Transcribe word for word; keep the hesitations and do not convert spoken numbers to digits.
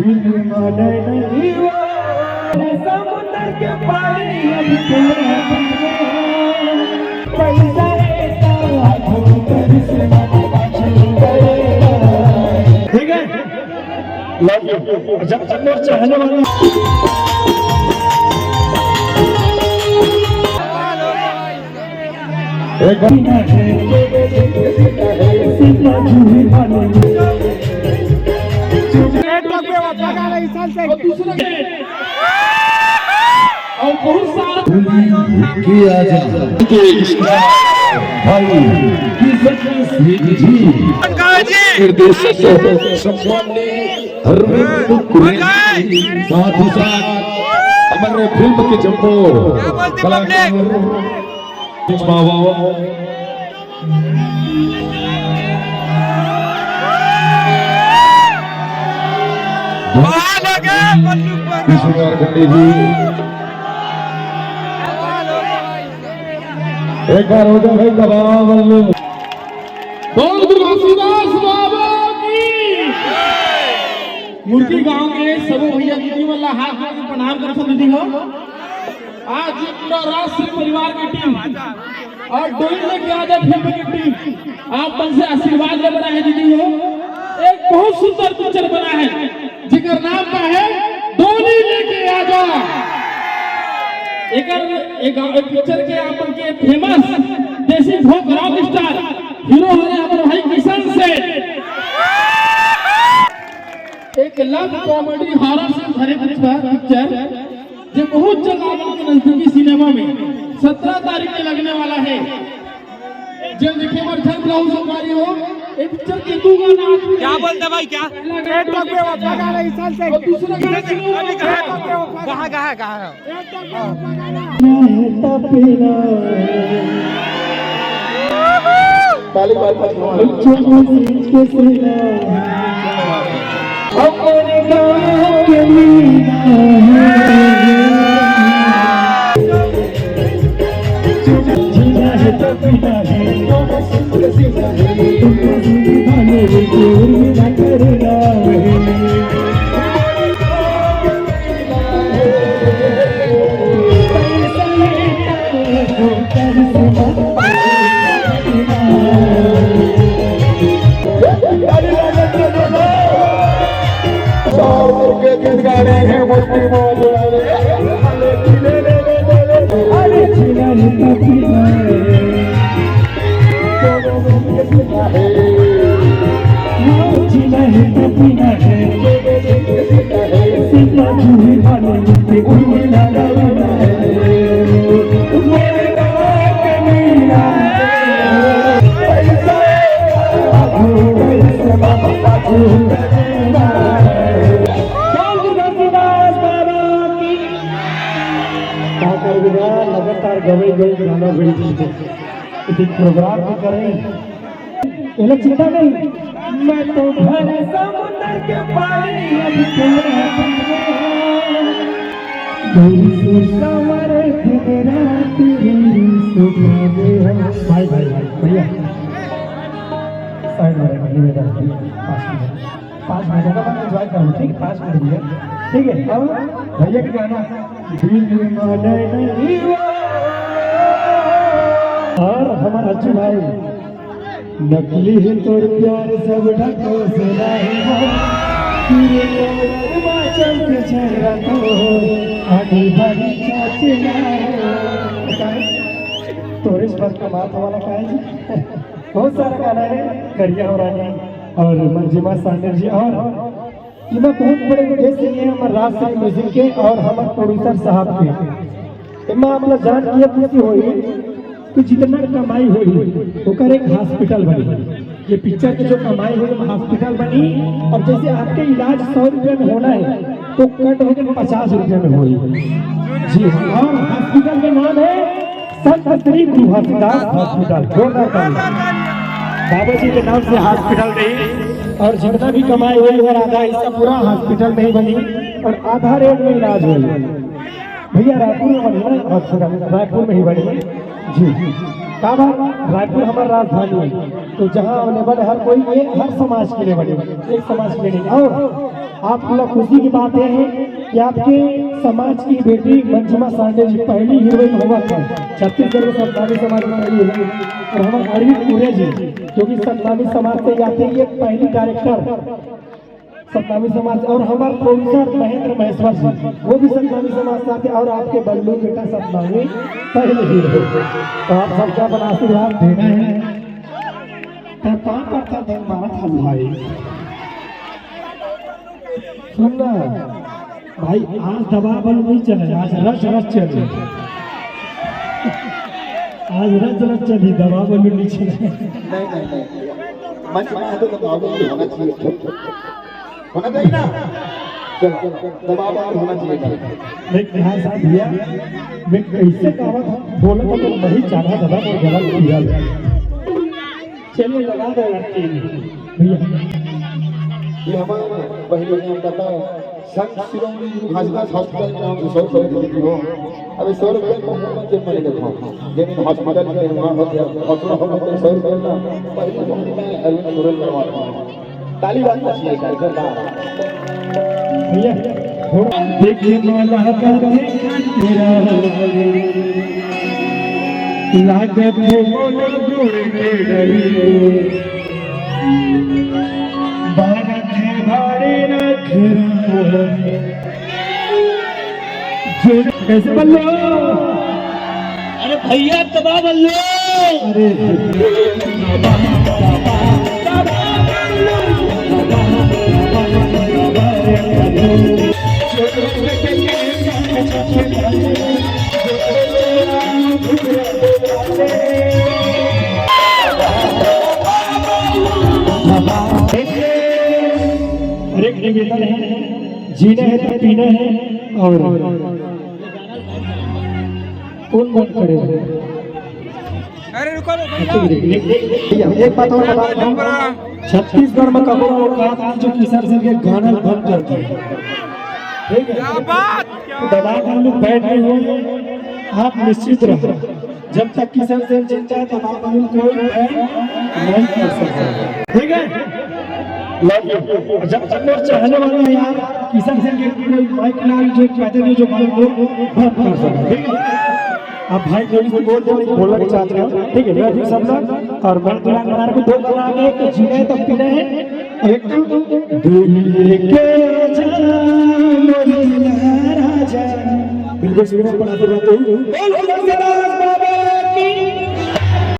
समुद्र के पानी अब तेरा पैसा रहता। ठीक है, लव यू। जब तक वो चाहने वाला एक बार और दूसरा और बहुत सारा किया जा भाई जी। निर्देशक सम्माननीय अरविंद कुरेशी, साथ ही साथ हमारे फिल्म के जम्बो कलाकार कुछ बाबा। विश्वनाथ खंडी जी, एक बार हो जाए भाई, दबाओ बल्लू। बोल घासीदास बाबा की। मुर्गी गांव के सबो भैया दीदी मन ला हाथ जोड़ के प्रणाम करथन दीदी हो। आज ये पूरा राज श्री परिवार की टीम और डोली लेके आजा फिल्म की टीम आप मन से आशीर्वाद ले बना है दीदी हो। एक बहुत सुंदर पिक्चर बना है जेकर नाम का है डोली लेके आजा। एकर एक, एक पिक्चर के आप मन के फेमस देसी फोक रॉक स्टार हीरो हरे हमर भाई किशन सेठ। एक लव कॉमेडी हॉरर से भरे पिक्चर, पिक्चर जो बहुत जल्द आप मन के नजदीकी सिनेमा में सत्रह तारीख के लगने वाला है। जो देखे बर झन ब्लाउज संगवारी हो, ये पिक्चर के दू गाना आप क्या बोलते भाई, क्या? पहला गाना लगा रहा है, इस साल से। और दूसरा गाना सुनो। अभी कहाँ, कहाँ, कहाँ, कहाँ? ताली, ताली, ताली। का करबे यार, लगातार गवे गवे गाना भेज दीजिए। एक प्रोग्राम भी करें, ये लोग चिंता नहीं। मैं तो भरे समुंदर के पानी अब तेरा। भाई, भाई, भाई, भैया, साइड में रखिए, पास में। पाँच मिनट का मैं एंजॉय करूँ, ठीक है? पाँच मिनट भैया, ठीक है? अब भैया का गाना दिल माने नहीं वो। और हमारा अच्छू भाई, नकली है तोर प्यार सब ढको से नहीं हो, तेरे पागल बाचल के चेहरा तो आगे बढ़ी चाचे ना हो। तोरे पर कमात वाला का है जी? बहुत सारा गाना है, करिया हो रानी और मंजिमा सागर जी और एमा बहुत बड़े उद्देश्य ये हमर राजश्री म्यूजिक के और हमर प्रोड्यूसर साहब के। एमा आप लोग जान के ये खुशी होई कि जितना कमाई होई, ओकर एक हॉस्पिटल बनी। ये पिक्चर के जो कमाई होई, ओमा हॉस्पिटल बनी। और जैसे आपके इलाज सौ रुपया में होना है, तो कट होके पचास रुपया में होई। जी हाँ, और हॉस्पिटल का नाम है संत श्री गुरु घासीदास हॉस्पिटल। जोरदार ताली। बाबा जी के नाम से हॉस्पिटल नहीं, और जितना भी कमाई हुई है, आधा हिस्सा पूरा हॉस्पिटल में ही बनी और आधा रेट में इलाज हुई। भैया, रायपुर में बनी ना हॉस्पिटल, रायपुर में ही बनी। जी, का बात, रायपुर हमारी राजधानी है, तो जहाँ अवेलेबल है हर कोई, ये हर समाज के लिए बनी, एक समाज के लिए नहीं। और आप लोग खुशी की बात यह है कि आपके समाज की बेटी मंजिमा सांडे जी पहली हीरोइन होवत है छत्तीसगढ़ के सतनामी समाज में पहली हीरोइन। और हमारे अरविंद कुरे जी जो कि सतनामी समाज से आते हैं, ये पहली डायरेक्टर सतनामी समाज, और हमारे प्रोड्यूसर महेंद्र महेश्वर जी, वो भी सतनामी समाज से आते हैं, और आपके बल्लू बेटा सतनामी पहले हीरो। तो आप सबका बड़ा आशीर्वाद देना है। तो पाँव पड़ता दिन मारा था भाई। सुन ना भाई, आज दबा बल नहीं चले, आज रच रच चले। आज रच रच चली, दबा बल नहीं चले। नहीं, नहीं, नहीं। मंच में आते तो दबा बल होना चाहिए। होना चाहिए ना? चलो, दबा बल होना चाहिए। मैं कहा साहब भैया, मैं कैसे गावा था, बोला था तो वही चाहा दबा बल गलत किया। चलिए लगा दो यार तीन भैया। ये हमारे पहले यहाँ का था संत शिरोमणि घासीदास हॉस्पिटल के नाम से सौ रुपये देती हो। अभी सौ रुपये को मुंह में जेब में लेके खाओ। लेकिन हॉस्पिटल के निर्माण होते हैं, हॉस्पिटल होने के सौ रुपये ना पहले मुंह में अरविंद सुरल करवा रहा हूँ। ताली बाजना चाहिए कार्यक्रम का। भैया, थोड़ा देखिए माला का देखा तेरा लागत है मोला गुड़ के डरी। भारत है भारी नखरा। कैसे बल्लो? अरे भैया दबा बल्लो। अरे और एक निवेदन है, जीना है तो पीना है। और कौन बंद करे? अरे रुको, रुको, भैया, एक बात और बता देता हूँ, छत्तीसगढ़ में कबो औकात नहीं जो किशन सिंह के गाना बंद कर दे। ठीक है? क्या बात? तो दबा के हम लोग बैठ नहीं हुए, आप निश्चित रहो। जब तक किशन सिंह जिंदा है, तब आप हम कोई बैन नहीं कर सकते। ठीक है? लव यू। और जब तक वो चाहने वाला है यार, किशन सिंह के कोई माइक लाल जो कहते नहीं, जो माइक वो बंद कर सकते। ठीक है? अब भाई जो भी बोल दे, बोलना नहीं चाहते हैं। ठीक है? मैं भी समझा और मैं दुल्हन बना रखा हूँ, दो गाना आगे, एक तो जीना है तो पीना है, एक तो दिल के राजा, मोरे राजा। बिल्कुल सुनो, बड़ा सुनो तो। बोल, बोल, बोल, बोल।